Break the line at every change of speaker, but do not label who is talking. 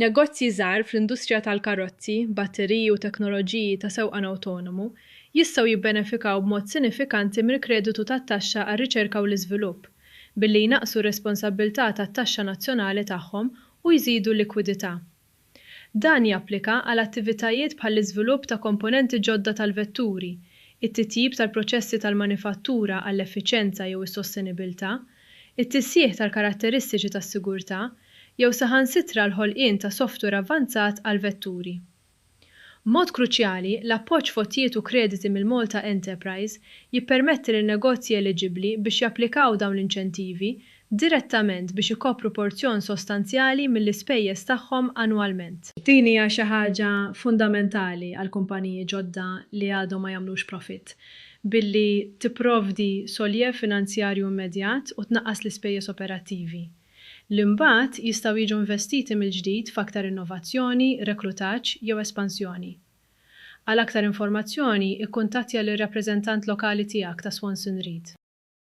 Negozji żgħar fl-industrija tal-karozzi, batteriji u teknoloġiji ta' sewqan awtonomu jistgħu jibbenefikaw b'mod sinifikanti mill-kreditu tat-taxxa għar-riċerka u l-iżvilupp, billi jnaqqsu r-responsabbiltà tat-taxxa nazzjonali tagħhom u jżidu l-likwidità. Dan japplika għal attivitajiet bħall-iżvilupp ta' komponenti ġodda tal-vetturi, it-titjib tal-proċessi tal-manifattura għall-effiċjenza jew is-sostenibilità, it-tisħiħ tal-karatteristiċi tas-sigurtà, jew saħansitra l-ħolqien ta' software avvanzat għall-vetturi. B'mod kruċjali, l-appoġġ f'għotjiet u krediti mill-Malta Enterprise jippermetti lil negozji eliġibbli biex japplikaw dawn l-inċentivi direttament biex ikopru porzjon sostanzjali mill-ispejjeż tagħhom annwalment. Din hija xi ħaġa fundamentali għal kumpaniji ġodda li għadhom ma jagħmlux profitt, billi tipprovdi soljev finanzjarju immedjat u tnaqqas l-ispejjeż operattivi, li mbagħad jistgħu jiġu investiti mill-ġdid f'aktar innovazzjoni, reklutaġġ jew espansjoni. Għal aktar informazzjoni, ikkuntattja lir-rappreżentant lokali tiegħek ta' Swanson Reid.